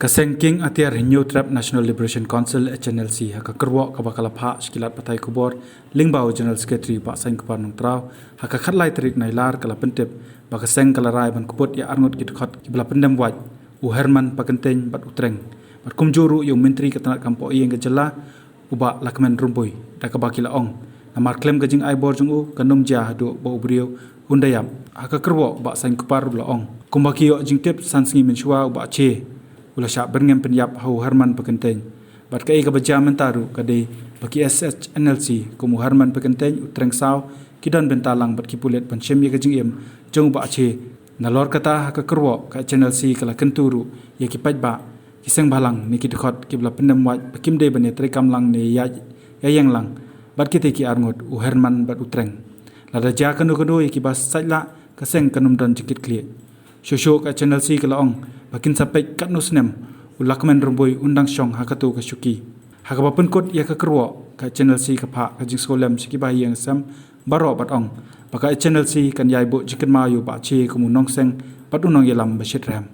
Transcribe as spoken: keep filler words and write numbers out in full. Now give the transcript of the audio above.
Ka seng kieng atiar Hynñiewtrep National Liberation Council, H N L C, ha ka kyrwoh kaba ka la phah sha ki lad pathai khubor lyngba u General Secretary Bah Saiñkupar Nongtraw, ha ka khatlai tarik Nailar ka la pyntip ba ka seng ka la rai ban kput ïa arngut ki dkhot kiba la pyndem wait, u Herman Pakyntein bad u Treng, bad kumjuh ruh ïa u Myntri ka tnad kam pohiing ka jylla, u Bah Lahkmen Rymbui, da kaba ki la ong, namar khlem ka jingai bor jong u kan ym jia haduh ba u briew un da ïap. Ha ka kyrwoh u Bah Saiñkupar u la ong, kumba ki ïoh jingtip, san sngi mynshuwa u Bah Che u la shah byrngem pynïap ha u Herman Pakyntein. Bad kaei kaba jia mynta ruh ka dei ba ki S H N L C kum u Herman Pakyntein, u Treng Saw, ki don bynta lang bad ki pulit ban shim ïa ka jingim jong u Bah Che. Nalor kata, ha ka kyrwoh ka H N L C ka la kyntu ruh ïa ki paidbah, ki seng bhalang ne ki dkhot kiba la pyndem wait ba kim dei ban ïatreikam lang ne ïa, ïaïeng lang bad kita ki arngut, u Herman bad u Treng. Lada jia kano kano ïa kiba sait lah, ka seng kan ym don jingkitkhlieh. Shuh shuh ka H N L C ka la ong ba kin sa peit katno snem u Lahkmen Rymbui un dang shong ha kato ka shuki. Ha kaba pynkut ïa ka kyrwoh, ka H N L C ka phah ka jingsngewlem sha ki bahaïing sem baroh bad ong ba ka H N L C kan ïai buh jingkynmaw ïa u Bah Che kum u nongseng bad u nongïalam ba shitrhem.